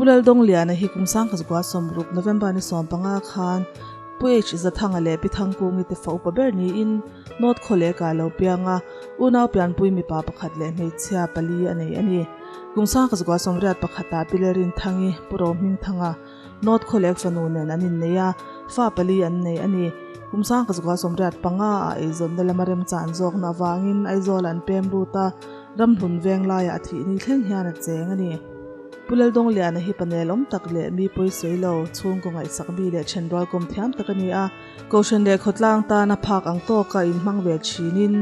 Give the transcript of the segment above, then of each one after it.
Laldongliana hi kum sangkhat 60 November ni 15 khan Pu H Zathanga leh Pi Thangkungi te fa upa ber niin North Khawleka lo piang a, unau pianpui mipa pakhat leh hmeichhia pali a nei a ni. Kum 1981 ah Pi Lalrinthangi, Pu Rohmingthanga, North Khawlek fanu nen an innei a, fa pali an nei a ni. Kum 1985 ah eizawnna lama remchan zawkna avangin Aizawl an pem lut a, Ramhlun veng laiah a thih ni thleng hian a cheng a ni. Pu Laldawngliana hi panel awm tak leh mi pawi sawi lo, chhungkaw ngaihsak mi leh thenrual kawm thiam tak a ni a. Kohhran leh khawtlang tana phak ang tawka inhmang ve thinin,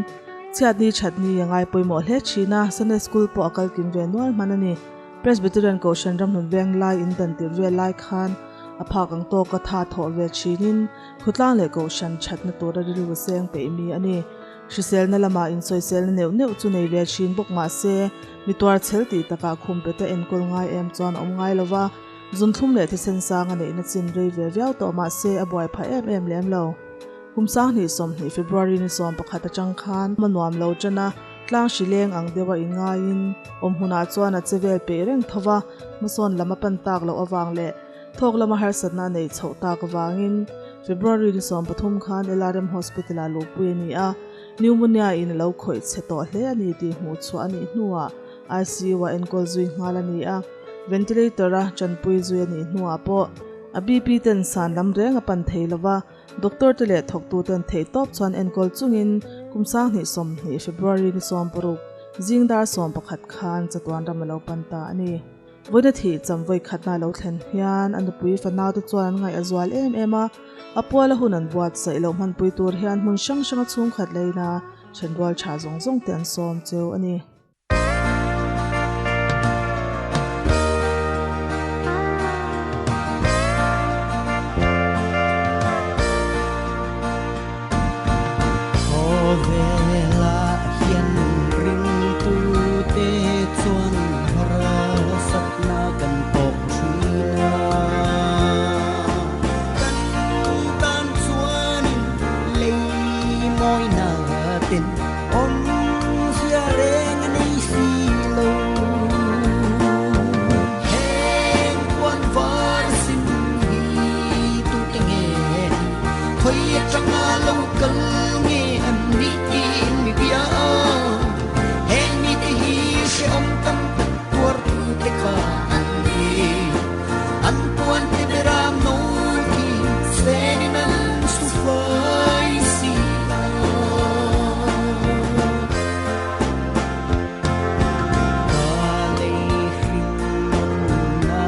chhiatni thatni a ngai pawimawh hle thin a, Sunday School pawh a kal kim ve nual hman a ni. Presbyterian Kohhran ramhlun veng lai indan tirh vel lai khan a phak ang tawka tha thawh ve thinin, khawtlang leh Kohhran thatna tura rilru seng peih mi a ni. Hriselna lamah insawiselna neuh neuh chu nei ve thin bawk mah se, mi tuar chhel tih takah khum peta enkawl ngai em chuan a awm ngai lo va, zunthlum leh thisen sang a neihna chin rei ve viau tawh mah se a buai phah em em lem lo. Kum sanghnih sawmhnih February ni 11 atang khan a nuam lo tan a, tlang hri leng ang deuha inngaiin awm hunah chuan a che vel peih reng tho va, hmasawn lam a pan tak loh avang leh Thawk lama harsatna a neih chhoh tak avangin February ni 13 khan LRM Hospital-ah luhpui a ni a, pneumonia in a lo khawih chhe tawh hle a ni tih hmuh chhuah a nih hnuah ICU-ah enkawl zui nghal a ni a, ventilator-a tanpui zui a nih hnuah pawh a BP ten san lam reng a pan thei lo va, doctor te leh thawktu ten theihtawp chuan enkawl chungin kum 2020 February ni 16 zing dar 11 khan chatuan ram a lo pan ta a ni. Vawiina thih cham vawi khatna lo thlen hian a nupui fanau te chuan an ngaih a zual em em a, a puala hun an buatsaih loh hmanpui tur hian hmun hrang hranga chhungkhat leina thenrual tha zawng zawng te an sawm cheu a ni. Khawvelah hian ringtute chuan harsatna kan tawk thin a. Kan tan chuanin lei mawina ten awmzia reng a nei si lo. Heng puan var sin hi tute nge Khawi atanga lo kal nge an nih tiin mi bia a, heng mite hi hrehawm tam tak tuartute kha an ni. An puante beram no khi senin an su fai si a. Ka lei hring nunna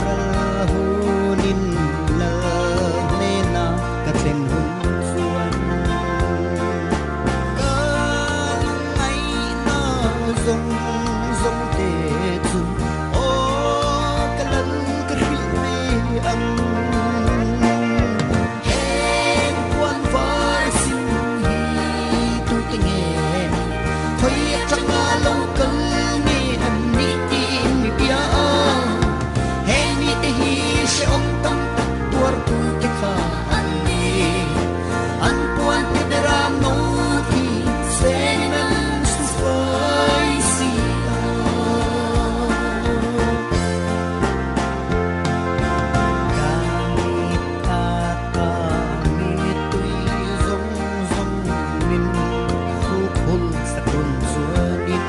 ral hunin lal hnena ka thlen hun chuan ka lungngaihna zawng zawng te chu aw ka lal ka hrilh ve ang. Heng puan var sin hi tute nge khawi atanga lo kal nge an nih tiin mi bia a, heng mite hi hrehawm tam tak tuartute kha an ni. An puante beram no khi sengin an su fai si a. Ka mit a ta mittui zawng zawng min hruk hul sak dawn chuanin.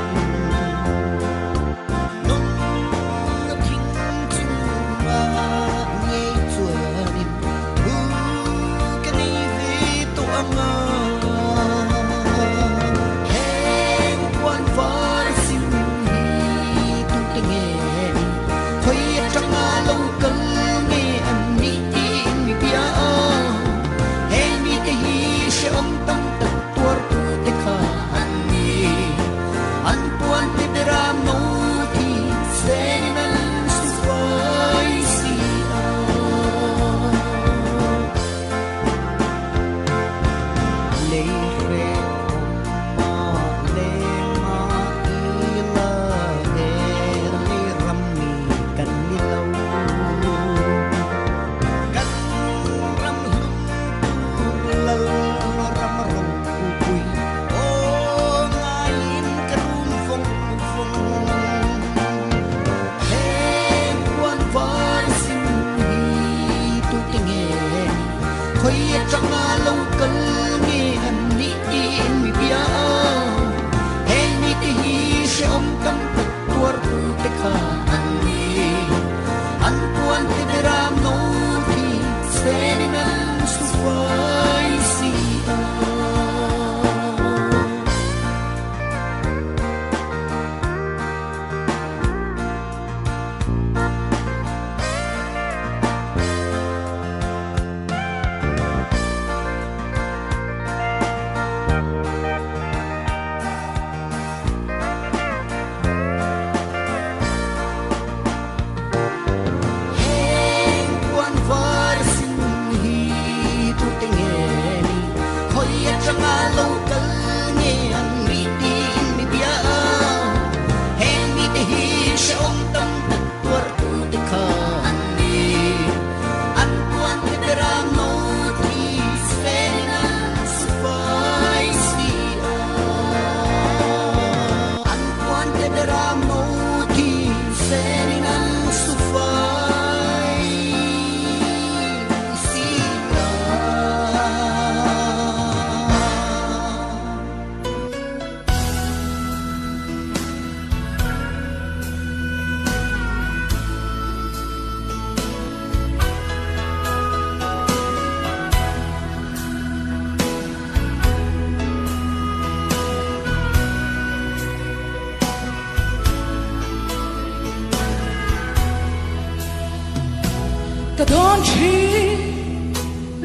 Ka dawn thin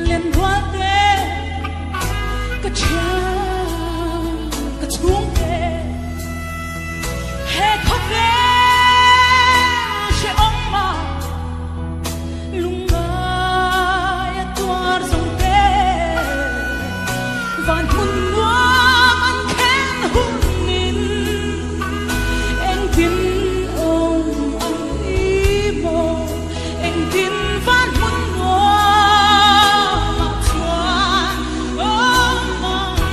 len rual te, ka thian ka chhung te, he khawvel hrehawm a lungngai a tuar zawng te, van hmun nuam an khen hunin engtin awm ang i maw, engtin van hmun nuamah chuan awm ang.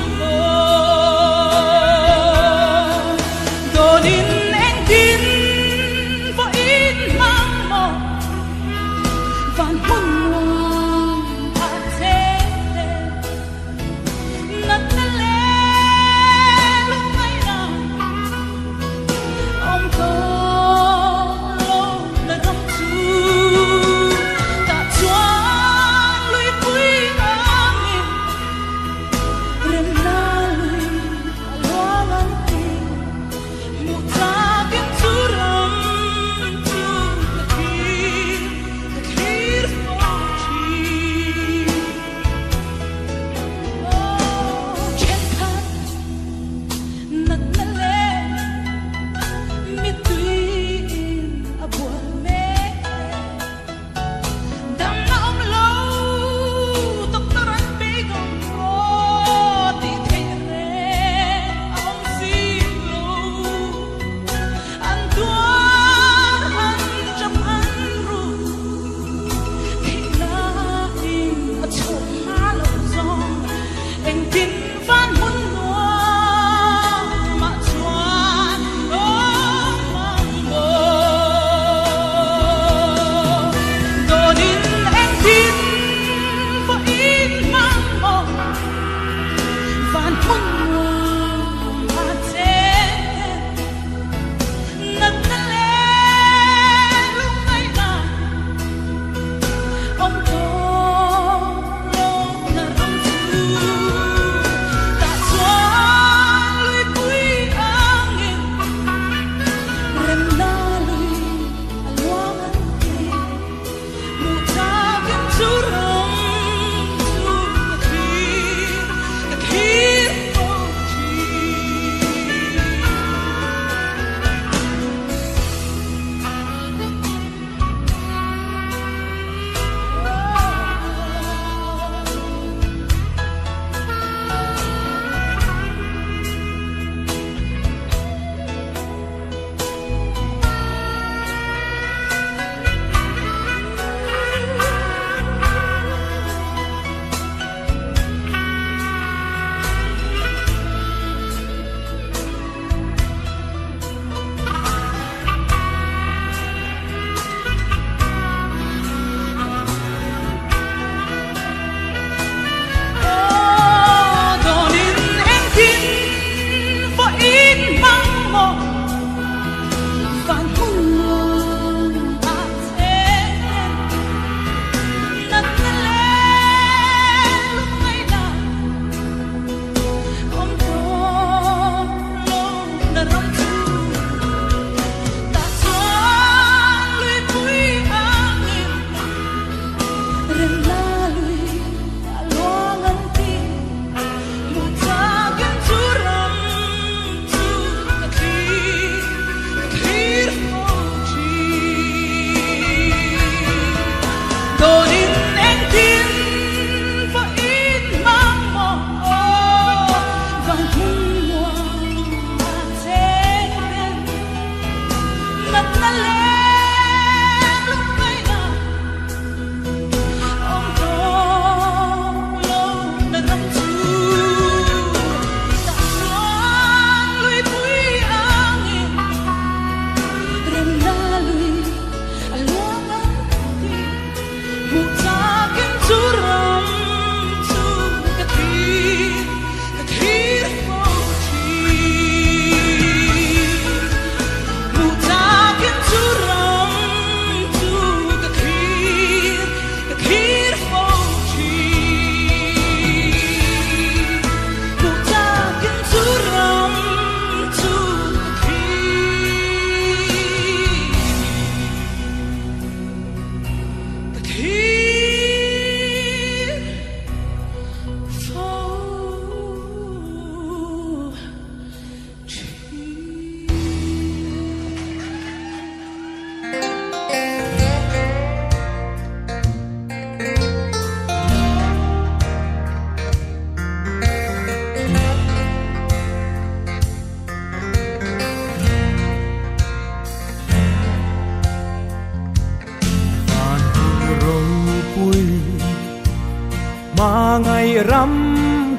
ram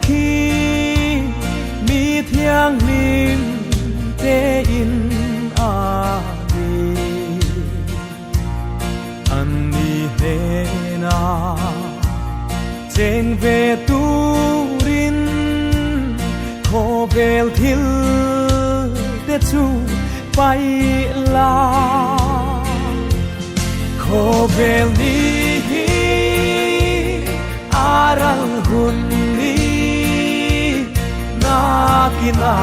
khi mi thianghlim te in a ni. An ni hnena cheng ve turin khawvel thil te chu paih la. Khawvel ni hi a ral hun ni nakina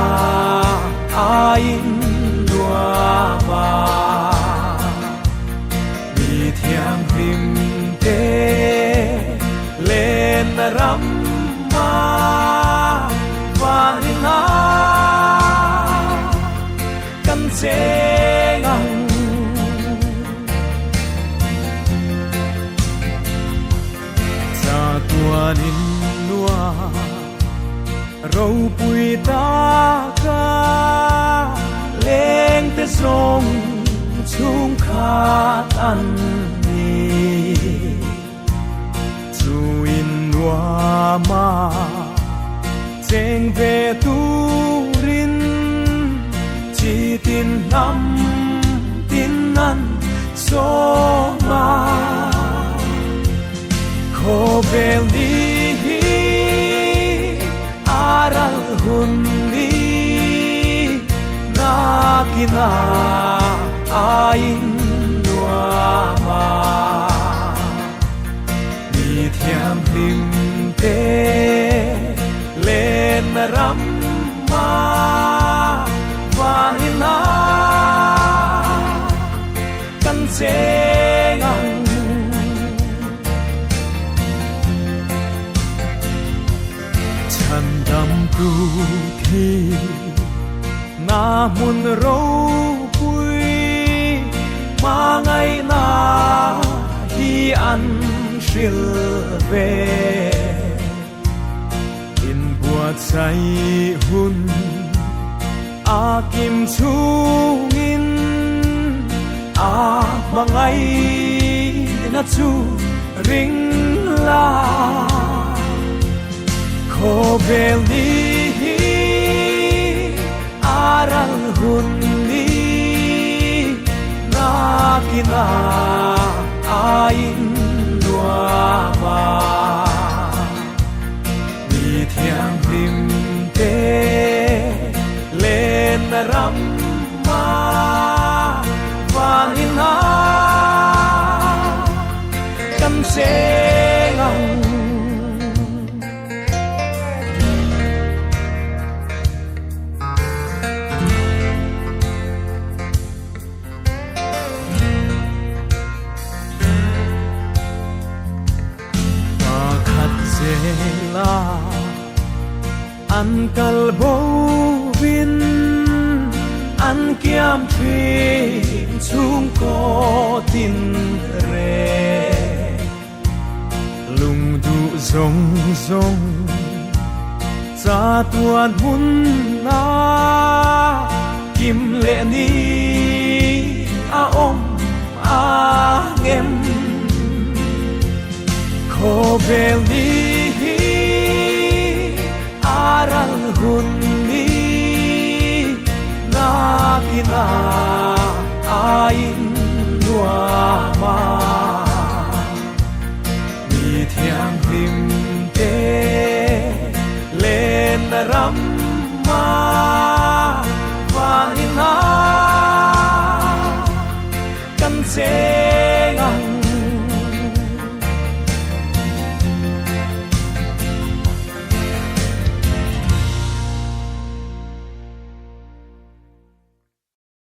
a in nuam a. Mi thianghlim te lenna ram a vanin a kan cheng ang. Chatuanin nua ropui taka lengte zawng chhungkhat an ni. Chuin nuama cheng ve turin chi tin hnam tin an sawm a. Khawvel ni hi a ral hun ni nakina a in nuam a. Mi thianghlim te lenna ram a vanin a kan cheng ang. Chhandam tu thi na hmun ropui hmangaihna hi an hril ve. Inbuatsaih hun a kim chungin a hmangaihna chu ring la. Khawvel ni hi a ral hun ni nakina a in nuam a. Mi thianghlim te lenna ram a vanin a kan cheng ang. Pakhat zela an kal bo vin an kiam thin chhungkaw tin reng. Lungduh zawng zawng chatuan hmun a kim leh ni a awm a ngem. Khawvel ni hi a ral hun ni nakina a in nuam a. Mi thianghlim te lenna ram